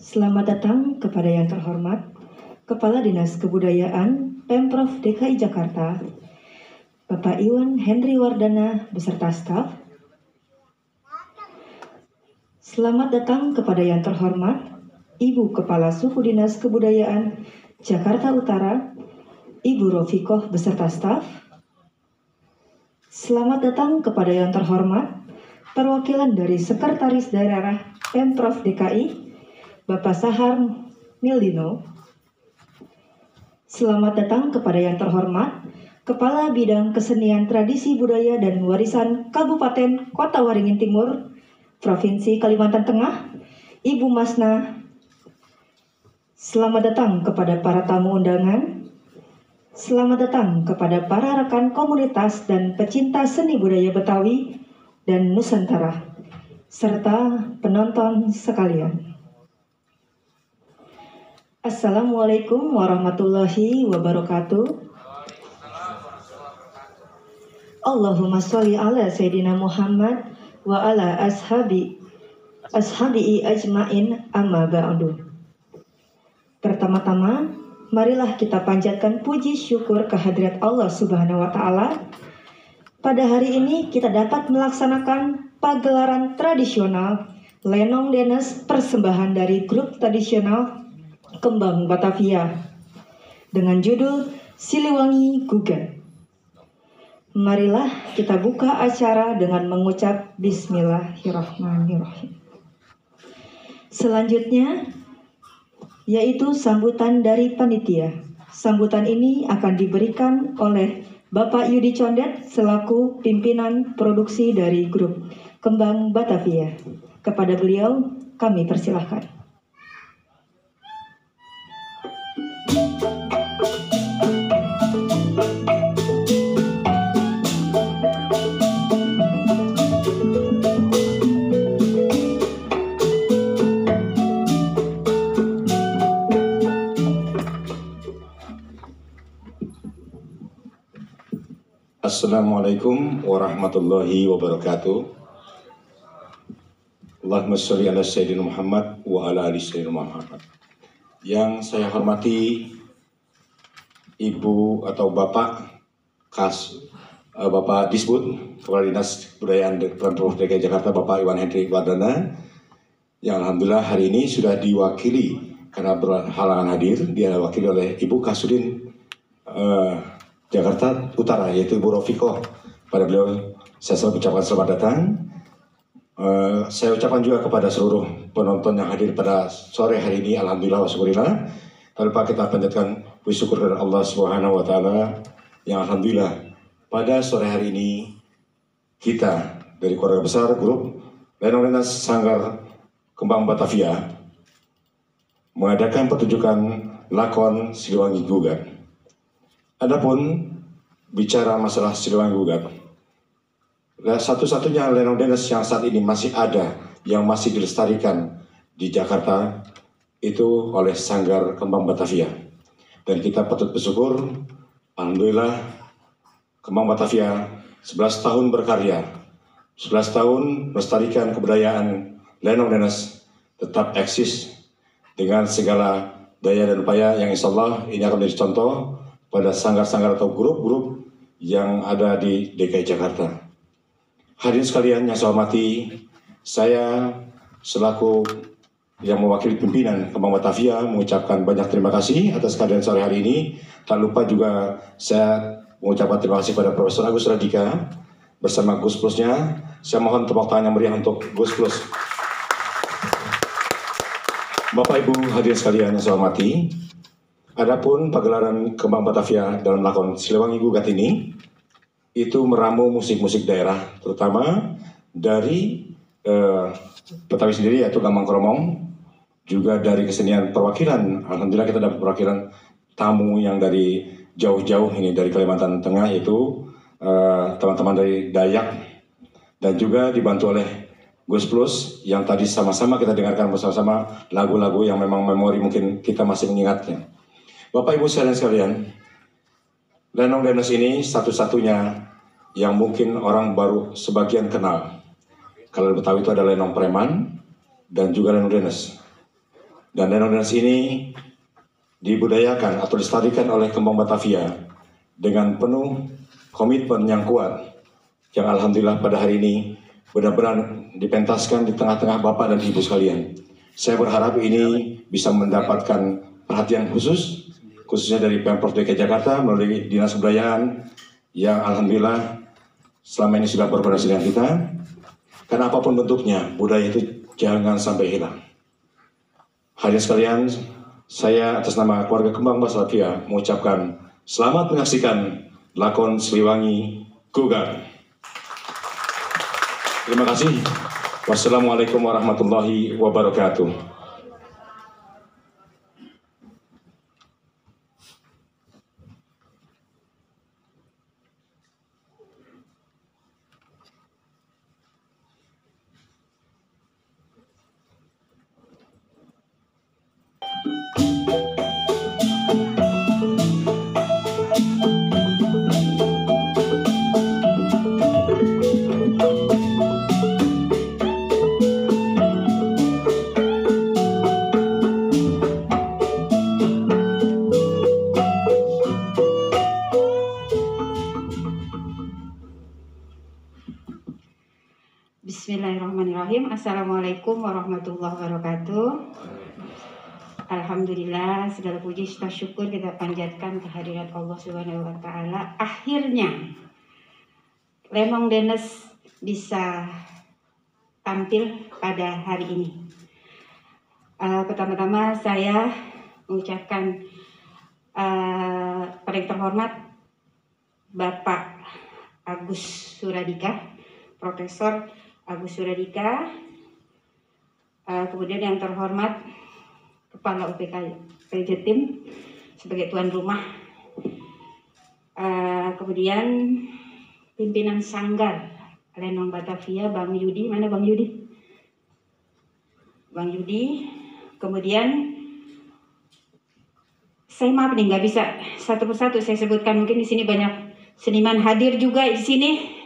Selamat datang kepada yang terhormat Kepala Dinas Kebudayaan Pemprov DKI Jakarta, Bapak Iwan Henry Wardana beserta staf. Selamat datang kepada yang terhormat Ibu Kepala Suku Dinas Kebudayaan Jakarta Utara, Ibu Rofikoh beserta staf. Selamat datang kepada yang terhormat perwakilan dari Sekretaris Daerah Pemprov DKI, Bapak Sahar Mildino. Selamat datang kepada yang terhormat Kepala Bidang Kesenian Tradisi Budaya dan Warisan Kabupaten Kota Waringin Timur, Provinsi Kalimantan Tengah, Ibu Masna. Selamat datang kepada para tamu undangan. Selamat datang kepada para rekan komunitas dan pecinta seni budaya Betawi dan Nusantara, serta penonton sekalian. Assalamualaikum warahmatullahi wabarakatuh. Allahumma sholli ala Sayyidina Muhammad wa ala ashabihi ajmain amma ba'du. Pertama-tama, marilah kita panjatkan puji syukur kehadirat Allah Subhanahu wa Ta'ala. Pada hari ini kita dapat melaksanakan pagelaran tradisional Lenong Denes persembahan dari grup tradisional Kembang Batavia dengan judul Siliwangi Gugat. Marilah kita buka acara dengan mengucap Bismillahirrahmanirrahim. Selanjutnya yaitu sambutan dari panitia. Sambutan ini akan diberikan oleh Bapak Yudi Condet selaku pimpinan produksi dari grup Kembang Batavia. Kepada beliau kami persilahkan. Assalamualaikum warahmatullahi wabarakatuh. Allahumma sholli ala Sayyidina Muhammad wa ala ali Sayyidina Muhammad. Yang saya hormati Ibu atau Bapak Bapak Disbud Kepala Dinas Kebudayaan Pemprov DKI Jakarta, Bapak Iwan Henry Wardana, yang alhamdulillah hari ini sudah diwakili karena berhalangan hadir, dia diwakili oleh Ibu Kasudin Jakarta Utara, yaitu Ibu Rofikoh. Pada beliau saya selalu ucapkan selamat datang. Saya ucapkan juga kepada seluruh penonton yang hadir pada sore hari ini, alhamdulillah wa syukurillah. Tanpa kita panjatkan puji syukur kepada Allah Subhanahu wa Ta'ala, yang alhamdulillah pada sore hari ini kita dari keluarga besar grup Lenong Denes Sanggar Kembang Batavia mengadakan pertunjukan lakon Siliwangi Gugat. Adapun bicara masalah Siliwangi Gugat, satu-satunya Lenong Denes yang saat ini masih ada, yang masih dilestarikan di Jakarta, itu oleh Sanggar Kembang Batavia. Dan kita patut bersyukur, alhamdulillah Kembang Batavia 11 tahun berkarya, 11 tahun melestarikan kebudayaan Lenong Denes tetap eksis dengan segala daya dan upaya yang insya Allah ini akan menjadi contoh pada sanggar-sanggar atau grup-grup yang ada di DKI Jakarta. Hadirin sekalian yang saya hormati, saya selaku yang mewakili pimpinan Kembang Batavia mengucapkan banyak terima kasih atas kehadiran sore hari ini. Tak lupa juga saya mengucapkan terima kasih kepada Profesor Agus Radika bersama Gus Plusnya. Saya mohon tepuk tangan yang meriah untuk Gus Plus. Bapak Ibu hadirin sekalian yang saya hormati, adapun pagelaran Kembang Batavia dalam lakon Siliwangi Gugat ini itu meramu musik-musik daerah, terutama dari Betawi sendiri yaitu Gambang Kromong, juga dari kesenian perwakilan. Alhamdulillah kita dapat perwakilan tamu yang dari jauh-jauh ini dari Kalimantan Tengah, yaitu teman-teman dari Dayak, dan juga dibantu oleh Gus Plus yang tadi sama-sama kita dengarkan bersama-sama lagu-lagu yang memang memori mungkin kita masih mengingatnya. Bapak Ibu sekalian, Lenong Denes ini satu-satunya yang mungkin orang baru sebagian kenal. Kalau Betawi itu ada Lenong Preman dan juga Lenong Denes. Dan lenong dinas ini dibudayakan atau dilestarikan oleh Kembang Batavia dengan penuh komitmen yang kuat, yang alhamdulillah pada hari ini benar-benar dipentaskan di tengah-tengah Bapak dan Ibu sekalian. Saya berharap ini bisa mendapatkan perhatian khusus, khususnya dari Pemprov DKI Jakarta melalui Dinas Kebudayaan yang alhamdulillah selama ini sudah berkoordinasi dengan kita. Karena apapun bentuknya, budaya itu jangan sampai hilang. Hadirin sekalian, saya atas nama keluarga Kembang Batavia mengucapkan selamat menyaksikan lakon Siliwangi Gugat. Terima kasih. Wassalamualaikum warahmatullahi wabarakatuh. Bismillahirrahmanirrahim. Assalamualaikum warahmatullahi wabarakatuh. Alhamdulillah, segala puji serta syukur kita panjatkan kehadirat Allah Subhanahu wa taala. Akhirnya Lenong Denes bisa tampil pada hari ini. Pertama-tama saya mengucapkan paling terhormat Bapak Agus Suradika, Profesor Agus Suradika, kemudian yang terhormat Kepala UPK Jatim sebagai tuan rumah, kemudian pimpinan Sanggar Lenong Batavia, Bang Yudi, mana Bang Yudi? Bang Yudi, kemudian saya maaf nih nggak bisa satu persatu saya sebutkan, mungkin di sini banyak seniman hadir juga di sini.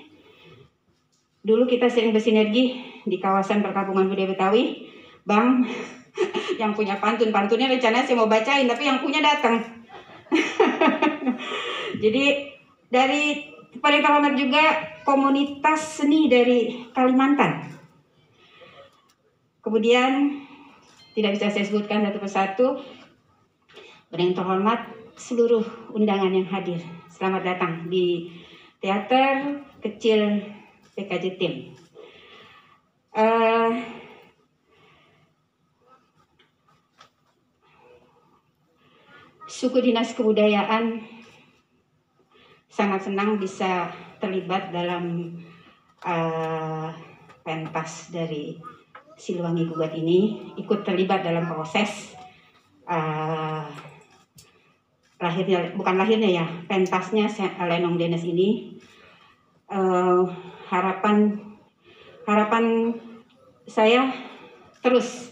Dulu kita sering bersinergi di kawasan perkampungan budaya Betawi, Bang, yang punya pantunnya rencana saya mau bacain, tapi yang punya datang. Jadi dari paling terhormat juga komunitas seni dari Kalimantan. Kemudian tidak bisa saya sebutkan satu persatu. Paling terhormat seluruh undangan yang hadir. Selamat datang di Teater Kecil PKJ Tim. Suku Dinas Kebudayaan sangat senang bisa terlibat dalam pentas dari Siliwangi Gugat ini, ikut terlibat dalam proses pentasnya Lenong Denes ini. Harapan saya terus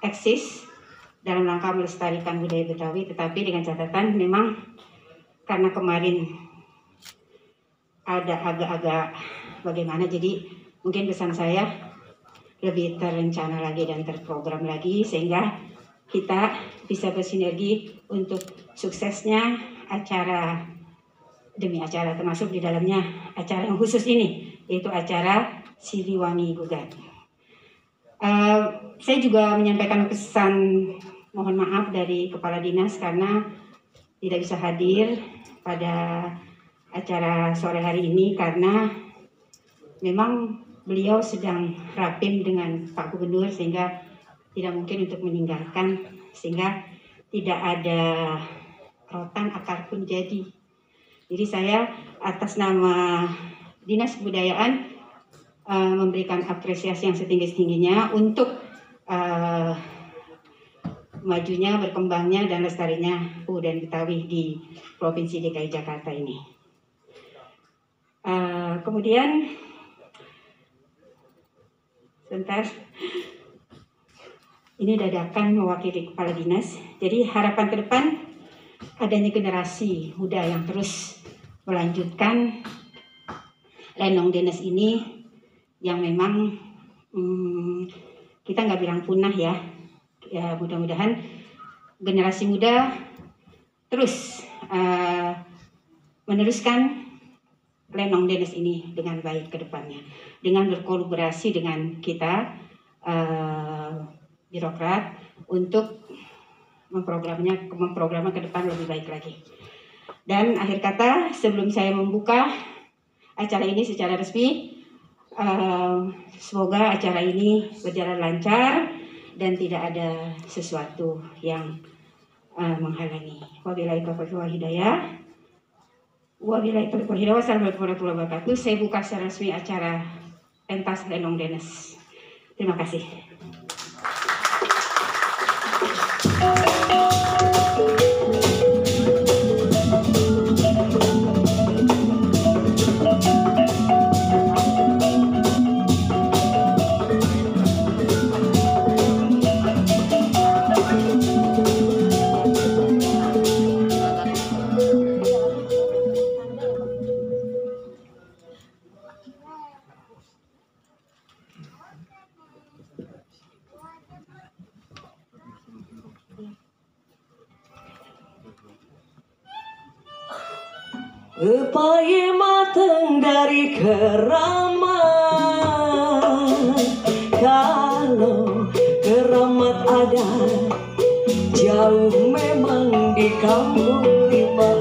eksis dalam rangka melestarikan budaya Betawi, tetapi dengan catatan memang karena kemarin ada agak-agak bagaimana, jadi mungkin pesan saya lebih terencana lagi dan terprogram lagi sehingga kita bisa bersinergi untuk suksesnya acara demi acara, termasuk di dalamnya acara yang khusus ini, yaitu acara Siliwangi Gugat. Saya juga menyampaikan pesan mohon maaf dari Kepala Dinas karena tidak bisa hadir pada acara sore hari ini karena memang beliau sedang rapim dengan Pak Gubernur sehingga tidak mungkin untuk meninggalkan, sehingga tidak ada rotan akar pun jadi. Jadi saya atas nama Dinas Kebudayaan memberikan apresiasi yang setinggi-tingginya untuk majunya, berkembangnya, dan lestarinya budaya Betawi di Provinsi DKI Jakarta ini. Kemudian, sebentar, ini dadakan mewakili Kepala Dinas. Jadi harapan ke depan adanya generasi muda yang terus melanjutkan Lenong Denes ini yang memang kita nggak bilang punah ya. Ya mudah-mudahan generasi muda terus meneruskan Lenong Dennis ini dengan baik ke depannya, dengan berkolaborasi dengan kita birokrat untuk memprogramnya ke depan lebih baik lagi. Dan akhir kata, sebelum saya membuka acara ini secara resmi, semoga acara ini berjalan lancar dan tidak ada sesuatu yang menghalangi. Wabillahi taufiq wal hidayah. Wassalamualaikum warahmatullahi wabarakatuh. Saya buka secara resmi acara pentas Lenong Dennis. Terima kasih. Upaya matang dari keramat, kalau keramat ada jauh memang di kampung lima.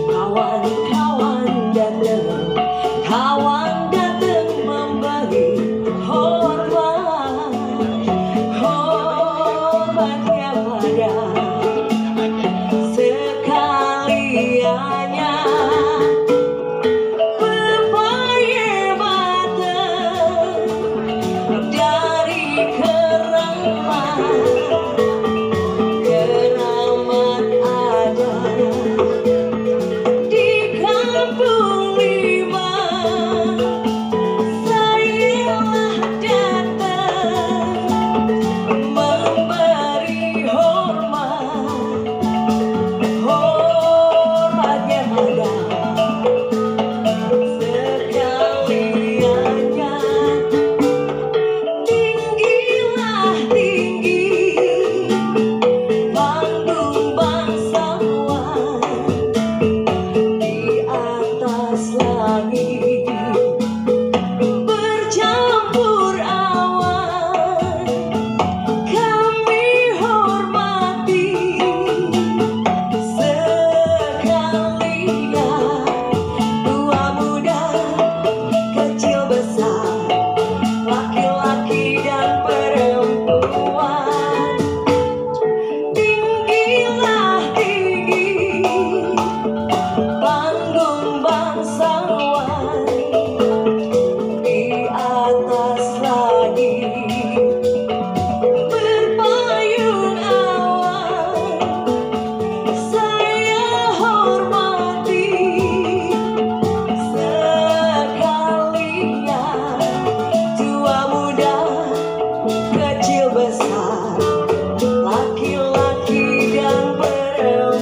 Kawan-kawan datang, kawan datang memberi hormat, hormatnya pada sekaliannya. Upaya matang dari keramat, keramat ada di kampung lima. Sayalah datang memberi hormat, hormatnya ada sekaliannya. Tinggilah tinggi panggung bangsawan di atas langit, bercampur awan kami hormati sekalian. Tua muda kecil besar, laki-laki dan perempuan. Tinggilah tinggi panggung bangsawan di atas langit, berpayung awan. Saya hormati sekalian. Tua muda kecil besar, laki-laki dan perempuan.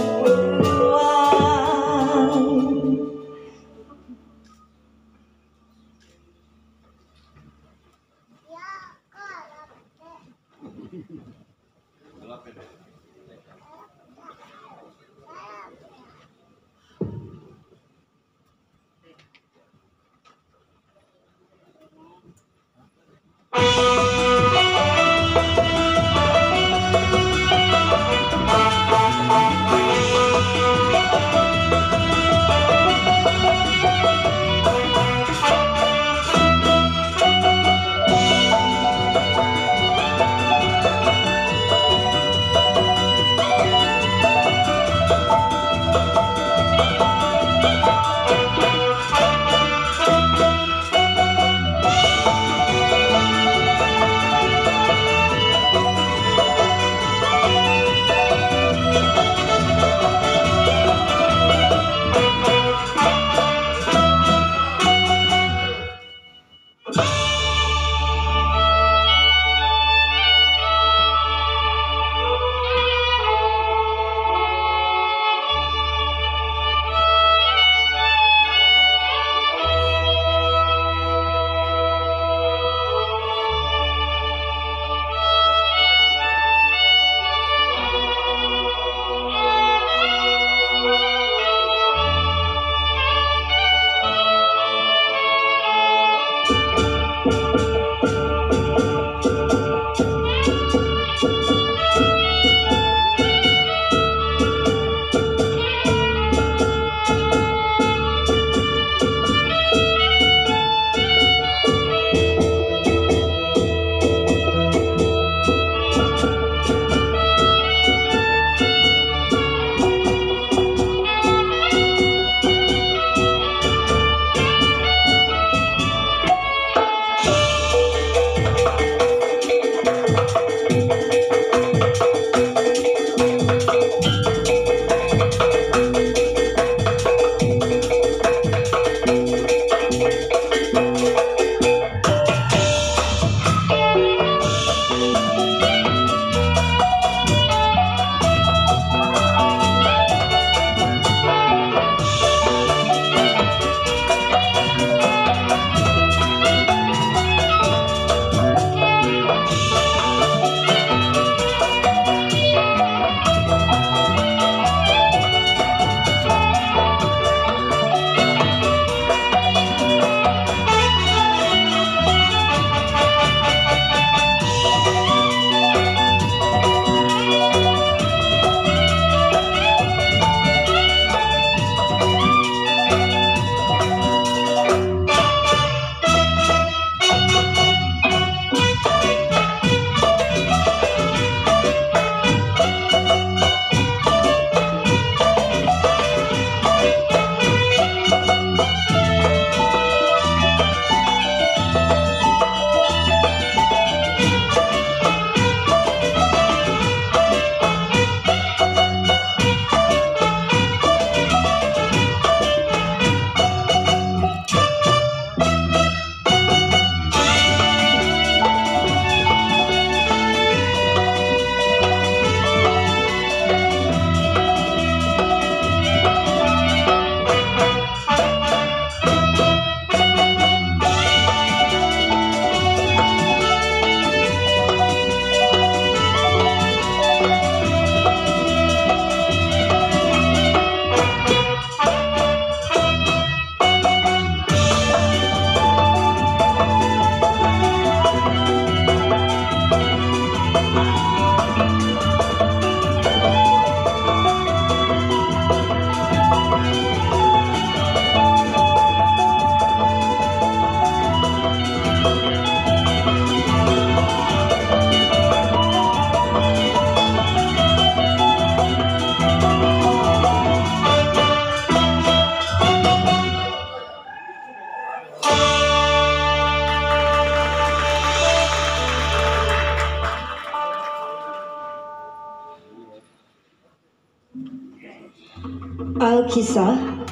Alkisah,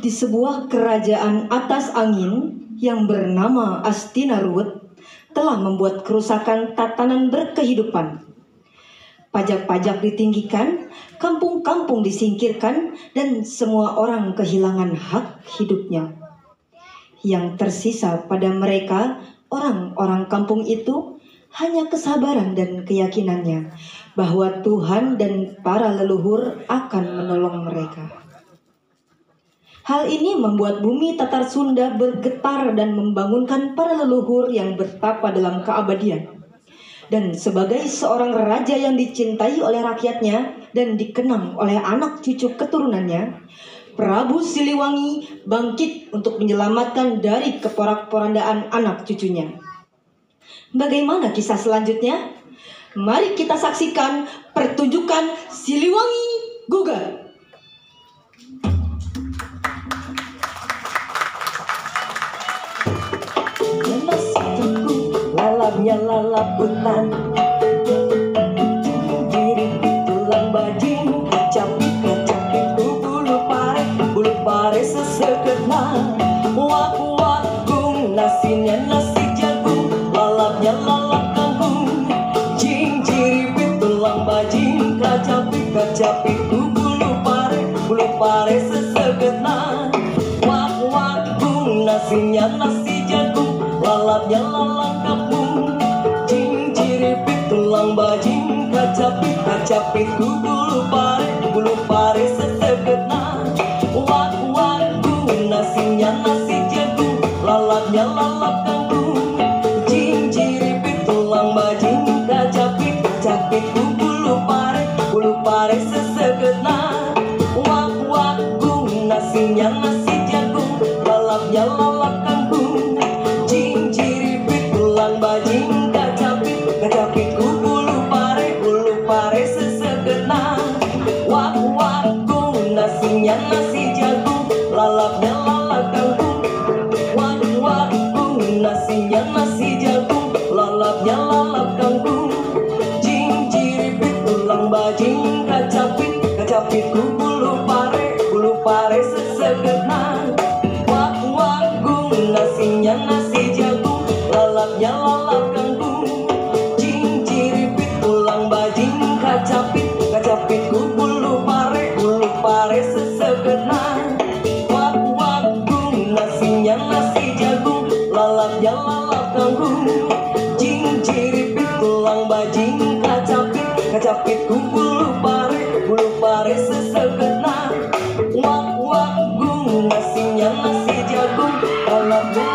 di sebuah kerajaan atas angin yang bernama Astinarut telah membuat kerusakan tatanan berkehidupan. Pajak-pajak ditinggikan, kampung-kampung disingkirkan, dan semua orang kehilangan hak hidupnya. Yang tersisa pada mereka, orang-orang kampung itu, hanya kesabaran dan keyakinannya bahwa Tuhan dan para leluhur akan menolong mereka. Hal ini membuat bumi Tatar Sunda bergetar dan membangunkan para leluhur yang bertapa dalam keabadian. Dan sebagai seorang raja yang dicintai oleh rakyatnya dan dikenang oleh anak cucu keturunannya, Prabu Siliwangi bangkit untuk menyelamatkan dari keporak-porandaan anak cucunya. Bagaimana kisah selanjutnya? Mari kita saksikan pertunjukan Siliwangi Gugat. Lalapnya lalap hutan, diri tulang bajing, kacapit bulu pare seseketna, wak gung, nasinya nasi jagung, lalapnya lalap kangkung, jinjiri tulang bajing, kacapit bulu pare seseketna, wak gung, nasinya nasi jagung, lalapnya lalang kampung, jinjiripit tulang bajing, kacapit bulu pare seseketna, wak gung, nasinya nasi jagung, lalapnya lalap kangkung, jinjiripit tulang bajing, kacapit bulu pare seseketna, wak gung, nasinya nasi jagung, lalapnya lalap kangkung, jinjiripit tulang bajing, kacapit bulu pare seseketna, wak gung, nasinya nasi jagung, lalapnya lalap kangkung, wak gung, nasinya nasi jagung, lalapnya lalap kangkung, jinjiripit tulang bajing, kacapit bulu pare seseketna, wak gung, nasinya nasi jagung, lalapnya lalap kangkung, jinjiripit tulang bajing, kacapit bulu pare seseketna, wak gung, nasinya nasi jagung, lalapnya lalap kangkung, jinjiripit tulang bajing, kacapit bulu pare seseketna, wak gung, nasinya nasi jagung, lalapnya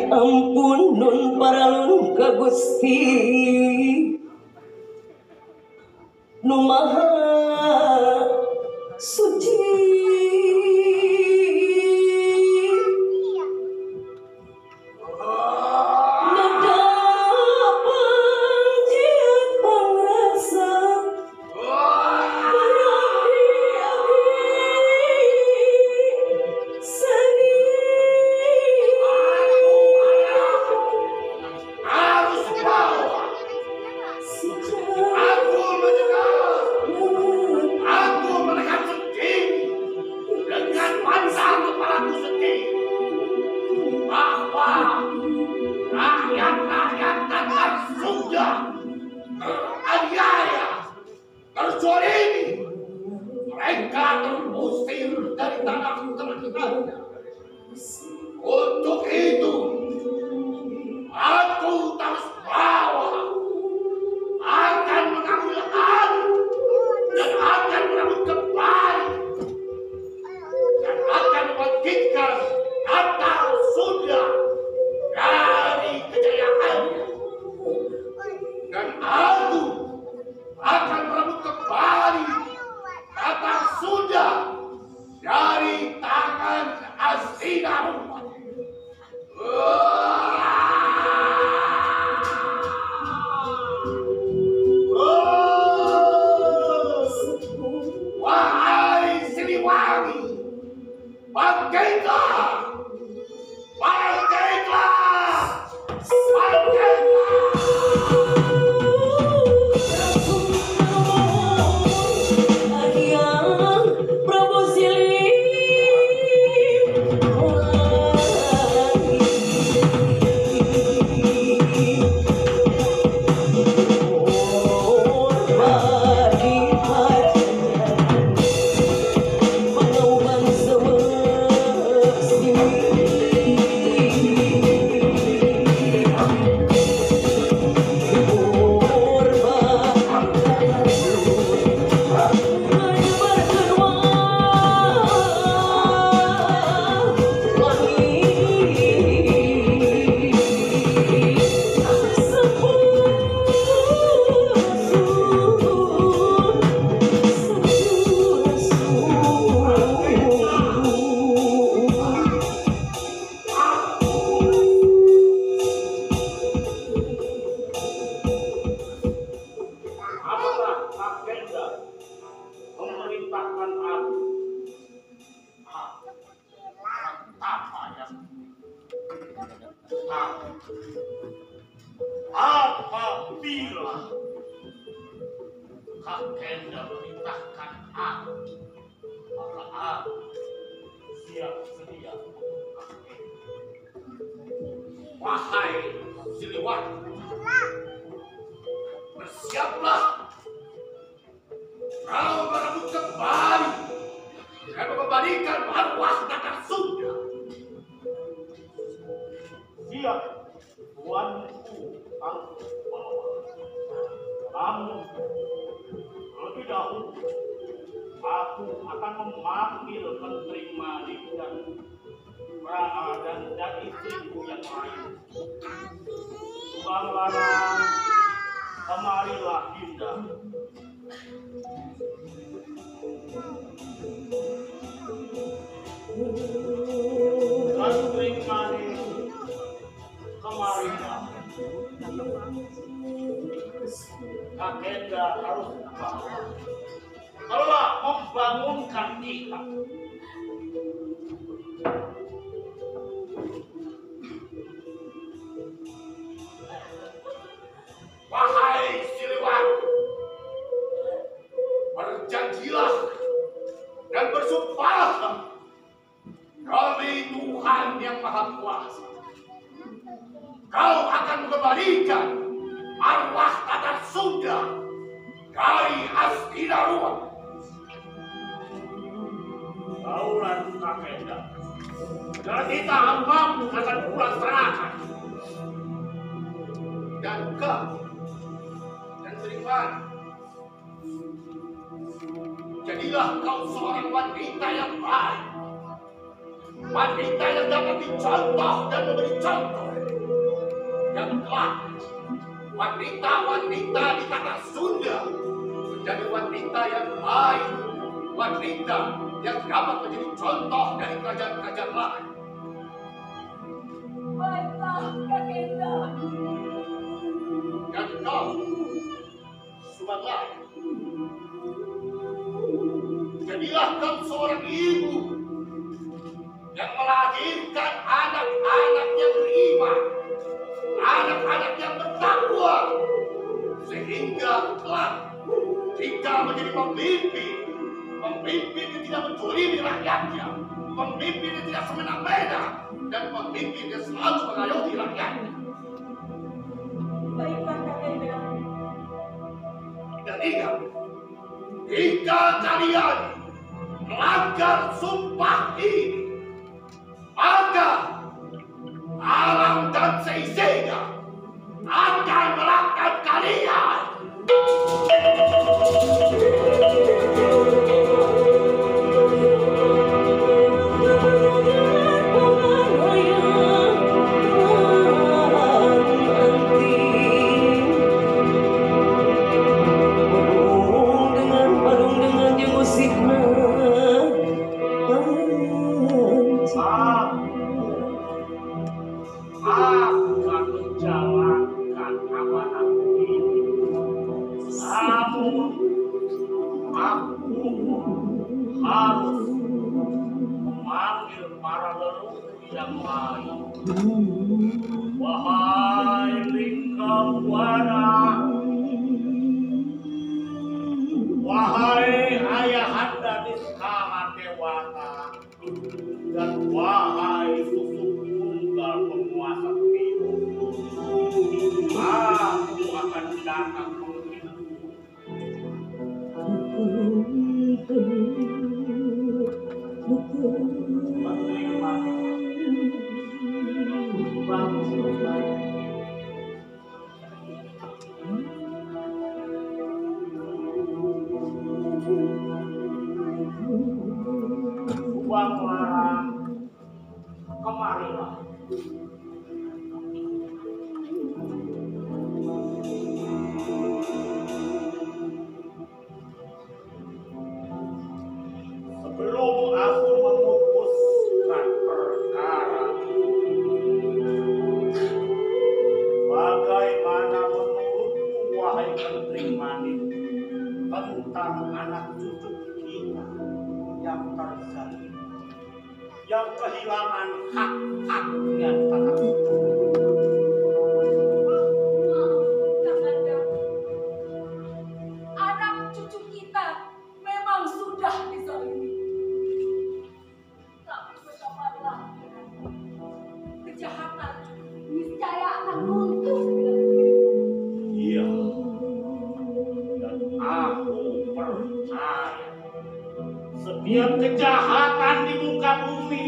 ampun nun paralun ka Gusti nu maha suci. Nada panjiat pangrasa berapi-api seni. Harus bawa. Aku mendengar. Aku melihat sendiri dengan mata kepalaku sendiri bahwa rakyat-rakyat Tatar sudah teraniaya, terzolimi. Mereka terusir dari tanah kelahirannya. Untuk itu, aku terus bawa akan mengambil alih dan akan merebut kembali dan akan membangkitkan Tatar Sunda dari kejayaannya, dan aku akan merebut kembali Tatar Sunda dari tangan Hastinapura. Wahai Siliwangi, bangkitlah! Bangkitlah! Bangkitlah! Ahyang Prabu Sili Apakah Kakenda memerintahkan aku? Apa yang apabila Kakenda memerintahkan aku, maka aku siap sedia untuk Kakenda. Wahai Siliwangi, bersiaplah. Kau merebut kembali dan mengembalikan marwah Tatar Sunda. Siap, tuanku Tangku Bawa. Namun, lebih dahulu, aku akan memanggil Menteri Malik dan Praha dan istriku yang lain. Tuan Larang, kemarilah Dinda. Menteri Malik, kemarilah. Kakenda harus telah membangunkan kita. Wahai Siliwangi, berjanjilah dan bersumpahlah demi Tuhan yang Maha Kuasa, kau akan mengembalikan arwah Tatar Sunda dari Hastinapura. Daulat Kakenda dan kita hambamu akan pulang serahkan. Dan kau dan beriman, jadilah kau seorang wanita yang baik, wanita yang dapat dicontoh dan memberi contoh, yang kelak wanita-wanita di Tatar Sunda menjadi wanita yang baik, wanita yang dapat menjadi contoh dari kerajaan-kerajaan lain. Baiklah, Kakanda. Dan kau, Subang, jadilah kau seorang ibu yang melahirkan anak-anak yang beriman, anak-anak yang bertakwa, sehingga kelak jika menjadi pemimpin yang tidak menzalimi rakyatnya, pemimpin yang tidak semena-mena, dan pemimpin yang selalu mengayomi rakyatnya. Baiklah, Kakanda. Dan ingat, jika kalian melanggar sumpah ini, maka alam dan seisinya akan melaknat kalian. Aku akan menjalankan amanat ini. Namun, aku harus memanggil para leluhur yang lain. Wahai Linggabuana, wahai Ayahanda Nistama Dewata, dan wahai Susuk Tunggal penguasa Timur, aku akan datang menghidupmu. Subang Larang, kemarilah. Sebelum aku memutuskan perkara, bagaimana menurutmu, wahai Menteri Manik, tentang anak cucu kita yang terzalim, yang kehilangan hak-haknya tanah itu? Kakanda, anak cucu kita memang sudah dizalimi. Tapi bersabarlah, Kakanda. Kejahatan niscaya akan runtuh bila begitu. Iya, dan aku percaya setiap kejahatan di muka bumi,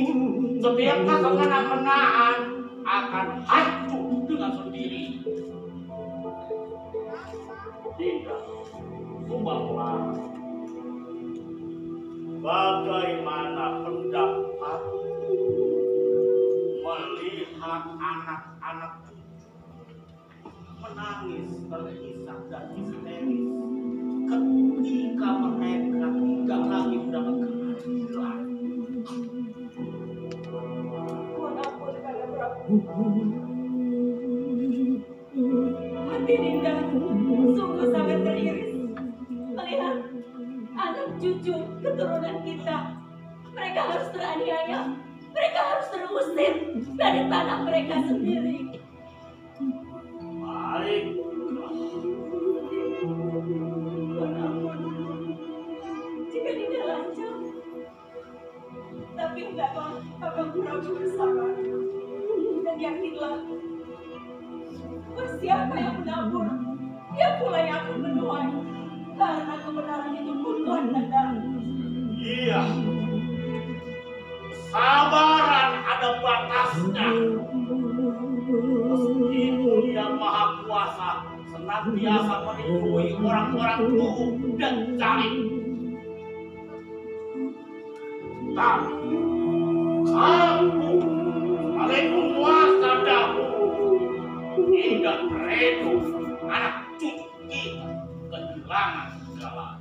setiap kesenangan akan hancur dengan sendiri. Tidak, Subang Larang, bagaimana pendapatmu melihat anak-anak menangis, terisak dan histeris ketika mereka tidak lagi mendapat keadilan? Mohon ampun, Kakanda Prabu. Hati Dinda sungguh sangat teriris melihat anak cucu keturunan kita. Mereka harus teraniaya, mereka harus terusir dari tanah mereka sendiri. Baiklah, Mohon ampun jika Dinda lancang. Tapi hendaklah Kakang Prabu bersabar dan yakinlah, siapa yang menabur, dia pula yang akan menuai, karena kebenaran itu butuh dan iya, sabaran ada batasnya. Meskipun Yang Maha Kuasa senantiasa melindungi orang-orang buruk dan zalim, tapi kamu sebagai penguasa dahulu tidak rela anak cucu kita kehilangan segalanya.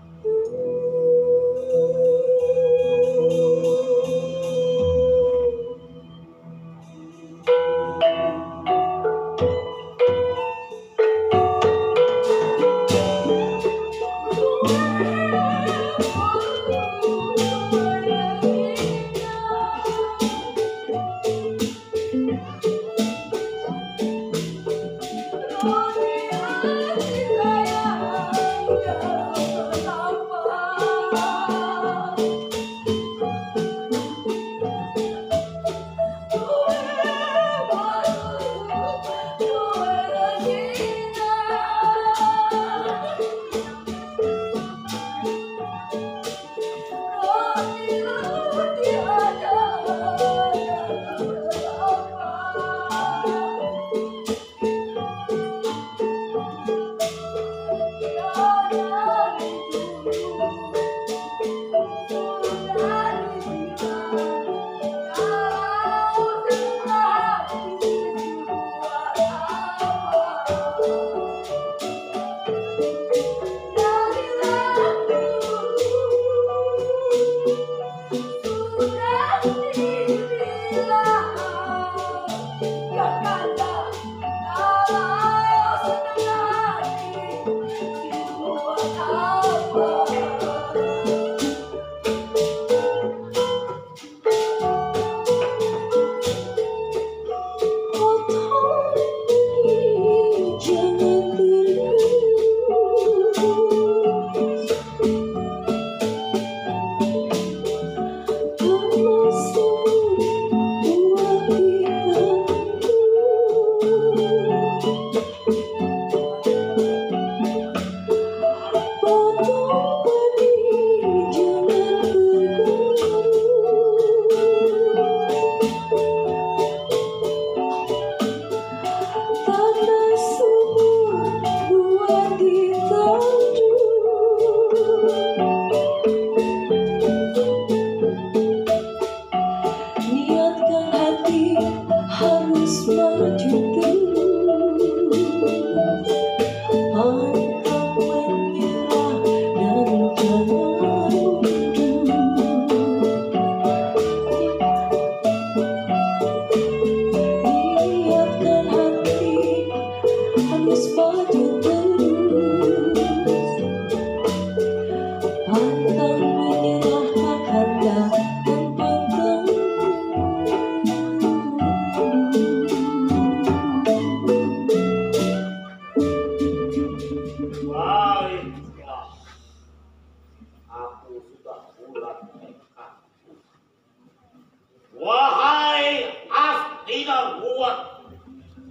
Wahai Astina Buat,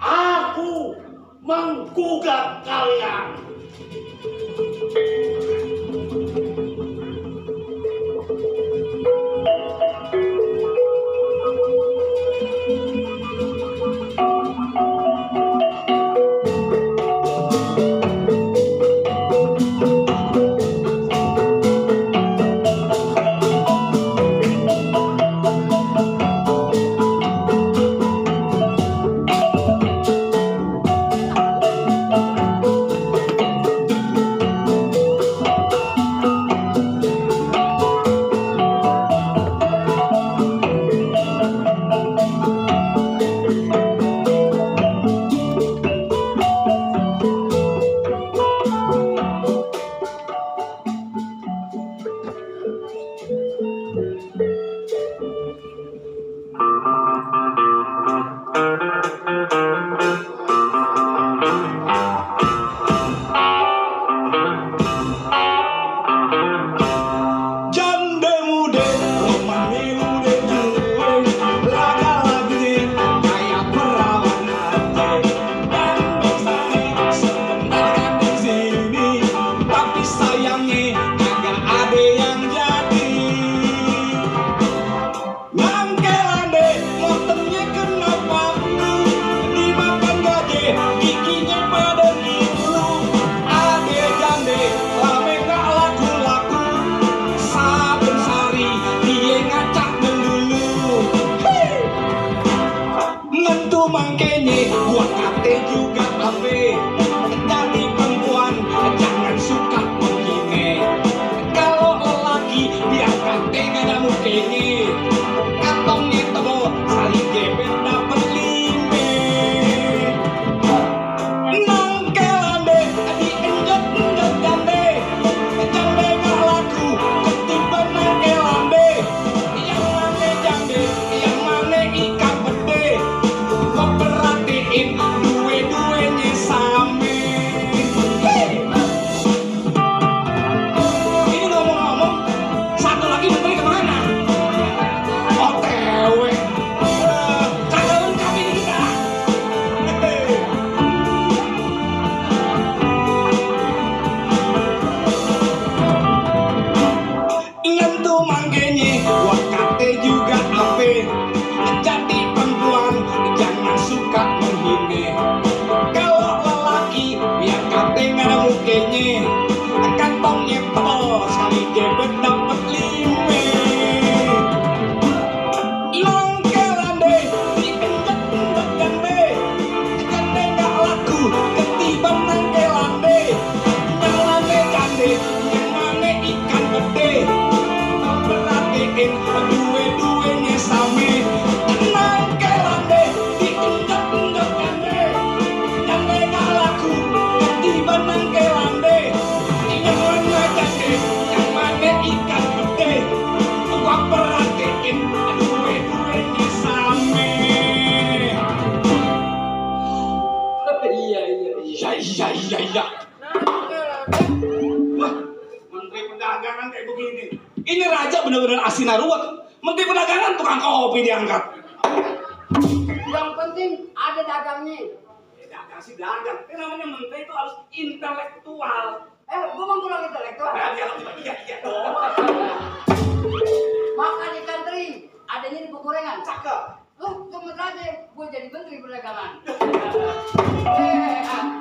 aku menggugat kalian. Duwe-duwenya sama Iya. Wah, Menteri Perdagangan kayak begini. Ini raja benar-benar asinaruat. Menteri Perdagangan tukang kopi diangkat. Yang penting ada dagangnya. Dagang sih dagang. Ini namanya menteri itu harus intelektual. Gue mau pulang intelektual. Iya dong. Makan ikan teri, adanya di pegorengan. Cakep. Loh, sebentar aja, gue jadi menteri perdagangan.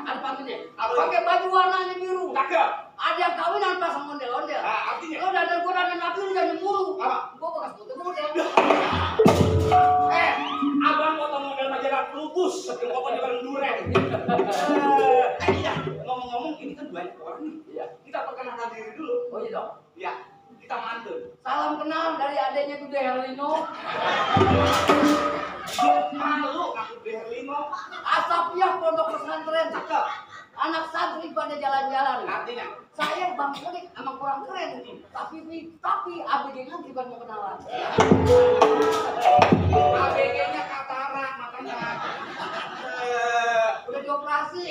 Ada pantunnya. Pakai baju warnanya biru. Cakep. Ada yang kawinan pasang ondel-ondel. Artinya? Lo dandan gue dandan api, lu jangan mulu. Apa? Gue bekas foto-model. Abang foto model majalah Lupus. Pokoknya bareng Duren. Iya. Ngomong-ngomong, ini kan banyak orang nih. Iya. Kita perkenalkan diri dulu. Oh iya dong. Iya. Kita mantun. Salam kenal dari adanya Dude Herlino. Malu aku Berlino. Asapiah pondok pesantren. Cakep. Anak santri pada jalan-jalan. Artinya? Saya Bang Kodik emang kurang keren. Tapi ABG-nya bukan mau kenalan. ABG-nya katarak makanya. Udah dioperasi.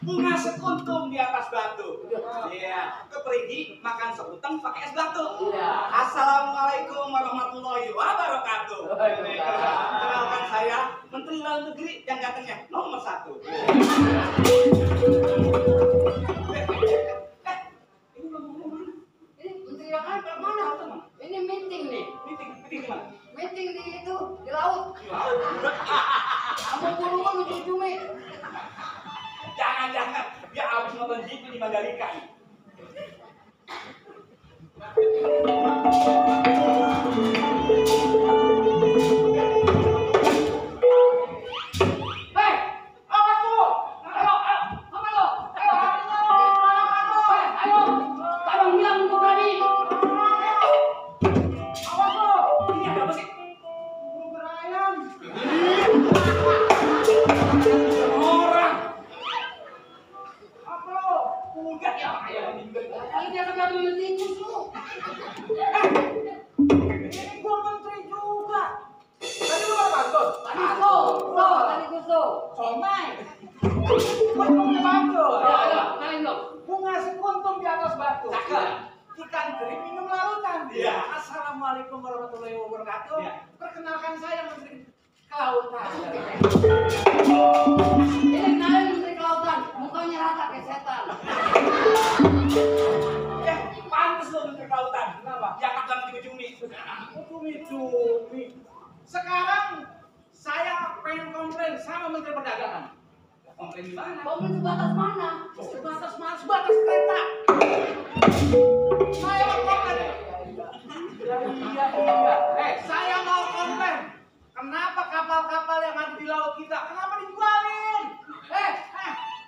Bunga sekuntum di atas batu. Iya. Keperigi makan sekuteng pakai es batu. Iya. Assalamualaikum warahmatullahi wabarakatuh. Kenalkan saya Menteri Dalam Negeri yang katanya nomor 1. Ini ngomong mana? Ini menteri yang apa mana? Ini meeting nih. Meeting mana? Meeting di itu di laut. Kamu burungan lucu cumi. Jangan, dia habis nonton GP di Mandalika. Hei, apa tuh? Ayo, apa lo? Ayo, abang bilang gue berani. Apa tuh? Ini ada apa sih? Bubur ayam. Orang. Apa lo? Udah ya, ayo meninggal. Kali dia kagak mentikus lu. Ini gua menteri juga. Tadi lu apa tuh? Tadi Gusto. Somai. Gua punya batu. Ya, kenalin dong. Bunga sekuntum di atas batu. Cakep. Ikan teri minum larutan. Iya. Assalamualaikum warahmatullahi wabarakatuh. Iya. Perkenalkan saya Menteri Kelautan. Ini kenalin menteri kelautan. Mukanya rata kayak setan. Pantes lo menteri kelautan. Kenapa? Diangkat dalam cumi-cumi. Cumi-cumi. Sekarang saya pengen komplain sama Menteri Perdagangan. Komplain di mana? Komplain sebatas mana? Sebatas mana? Sebatas kereta. Saya mau komplain. Iya. Saya mau komplain. Kenapa kapal-kapal yang ada di laut kita? Kenapa dijualin?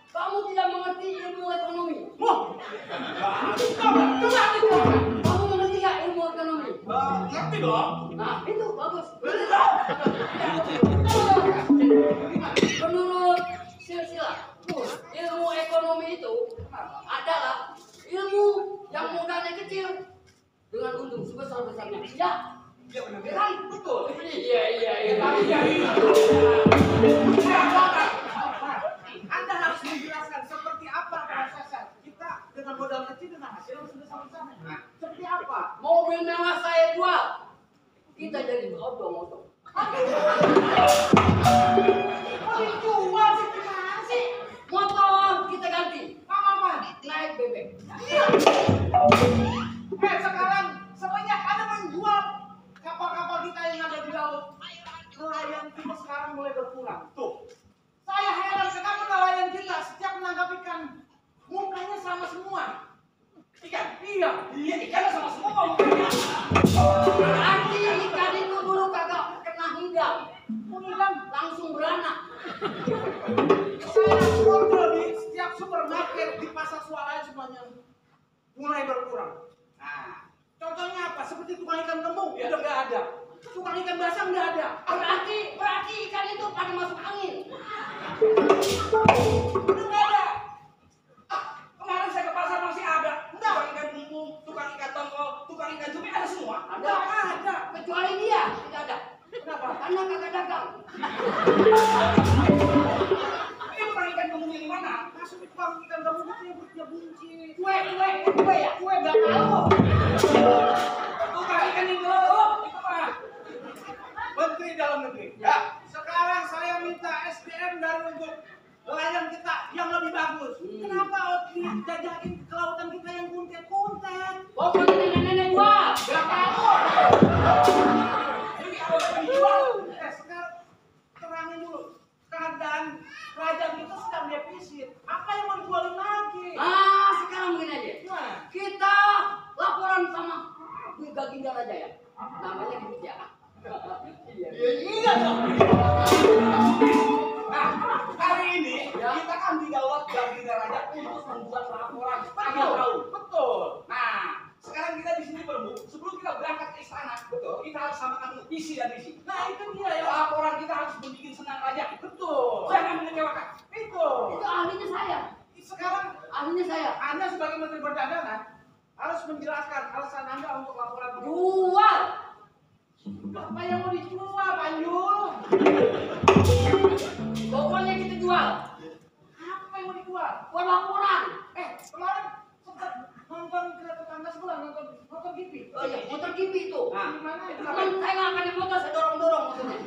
Kamu tidak mengerti ilmu ekonomi. Coba. Kamu mengerti nggak ilmu ekonomi? Ngerti dong. Nah, itu bagus. Menurut silsilah, ilmu ekonomi itu adalah ilmu yang modalnya kecil dengan untung sebesar-besarnya. Ya, Iya benar. kan? Betul. Iya. Anda harus menjelaskan seperti apa prosesnya kita dengan modal kecil dengan hasil yang sebesar-besarnya. Seperti apa? Mobil mewah saya jual, kita jadi odong-odong. Kok dijual sih? Gimana sih? Motor kita ganti, Apa? naik bebek. Sekarang sebanyak Anda menjual kapal-kapal kita yang ada di laut. Nelayan kita sekarang mulai berkurang. Tuh. Saya heran kenapa nelayan kita setiap menangkap ikan mukanya sama semua. Ikan. Iya. Iya, ikannya sama semua. Berarti ikan itu dulu kagak kena hidang, Kemudian langsung beranak. saya order di setiap supermarket di pasar swalayan semuanya mulai berkurang. Nah, Contohnya apa? Seperti tukang ikan temu Ya. udah nggak ada. Tukang ikan basah nggak ada. Berarti ikan itu pada masuk angin. Udah nggak ada. kemarin saya ke pasar masih ada. Tukang ikan bumbung, tukang ikan tongkol, tukang ikan cumi ada semua. Ada, kecuali dia tidak ada. Kenapa? Karena kagak dagang. Ini tukang ikan bumbung yang tukang ikan kamu ributnya bunci. Kue ya. Kue gak tahu. Tukang ikan itu mah. Menteri Dalam Negeri. Ya. Sekarang saya minta SDM dari untuk nelayan kita yang lebih bagus. Kenapa dijajakin kelautan kita yang kuntet-kuntet? Pokoknya nenek-nenek gua. Gak tahu. Ini apa yang dijual? Sekarang terangin dulu. Keadaan kerajaan kita sedang defisit. Apa yang mau dijualin lagi? Sekarang begini aja. Gimana? Kita laporan sama Baginda Raja ya. Namanya Bija. Iya dong. Nah, hari ini kita kan didaulat Baginda Raja untuk membuat laporan. Tahu. Betul. Nah, sekarang kita di sini berbu. Sebelum kita berangkat ke istana, betul. Kita harus samakan dulu visi dan misi. Nah, itu dia ya. Laporan kita harus membuat senang raja. Betul. Jangan mengecewakan. Itu ahlinya saya. Sekarang Ahlinya saya. Anda sebagai Menteri Perdagangan harus menjelaskan alasan Anda untuk laporan. Jual. Apa yang mau dijual, Panjul? Pokoknya kita jual. Apa yang mau dijual? Buat laporan. Kemarin sempat nonton ke tetangga sebelah, nonton TV. Oh iya, motor kipi itu. Gimana? Cuman saya nggak akan yang motor, saya dorong-dorong motornya.